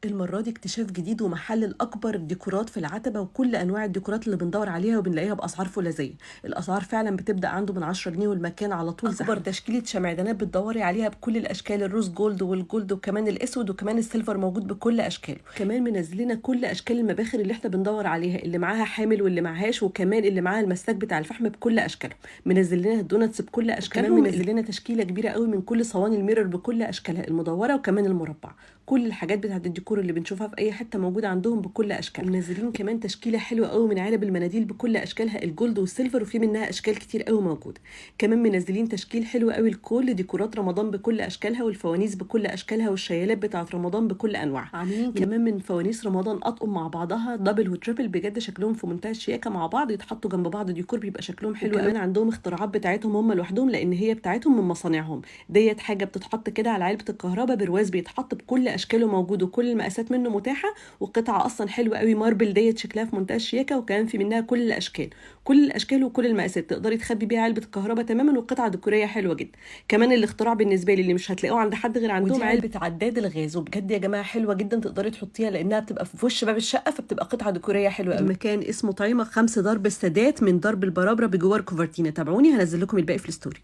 المرة دي اكتشاف جديد ومحل الأكبر الديكورات في العتبة، وكل أنواع الديكورات اللي بندور عليها وبنلاقيها بأسعار فولاذية. الأسعار فعلا بتبدأ عنده من 10 جنيه والمكان على طول أكبر زحمة. تشكيلة شمعدانات بتدوري عليها بكل الأشكال، ال rose gold وال gold وكمان الأسود وكمان ال silver موجود بكل أشكاله. كمان منزلنا كل أشكال المباخر اللي احنا بندور عليها، اللي معاها حامل واللي معهاش، وكمان اللي معاها المساك بتاع الفحم بكل أشكاله. منزل لنا ال donuts بكل أشكالهم، منزل لنا تشكيلة كبيرة قوي من كل صواني ال mirror بكل أشكالها، المدورة وكمان المربع. كل الحاجات بتاعت الديكور اللي بنشوفها في اي حتة موجودة عندهم بكل اشكالها. منزلين كمان تشكيله حلوة قوي من علب المناديل بكل اشكالها، ال gold وال silver، وفي منها اشكال كتير قوي موجودة. كمان منزلين تشكيل حلو قوي لكل ديكورات رمضان بكل اشكالها، والفوانيس بكل اشكالها، والشيالات بتاعت رمضان بكل انواعها. عاملين كمان من فوانيس رمضان اطقم مع بعضها double و triple، بجد شكلهم في منتهى الشياكه مع بعض، يتحطوا جنب بعض ديكور بيبقى شكلهم حلو. كمان عندهم اختراعات بتاعتهم هم لوحدهم، لان هي بتاعتهم من مصانعهم. ديت حاجة بتتحط كده على علبة الكهرباء، برواز بيتحط بكل اشكاله موجود وكل المقاسات منه متاحه، وقطعه اصلا حلوة قوي marble ديت شكلها في منتهى الشياكه، وكمان في منها كل الاشكال، كل الاشكال وكل المقاسات، تقدري تخبي بيها علبة الكهرباء تماما، وقطعه ديكوريه حلوة جدا. كمان الاختراع بالنسبة لي اللي مش هتلاقوه عند حد غير عندهم ودي علبة عداد الغاز، وبجد يا جماعة حلوة جدا تقدري تحطيها لانها بتبقى في وش باب الشقة، فبتبقى قطعه ديكوريه حلوة قوي. المكان اسمه طعيمه 5 درب السادات من درب البرابره بجوار كوفرتينا. تابعوني هنزل لكم الباقي في ال story.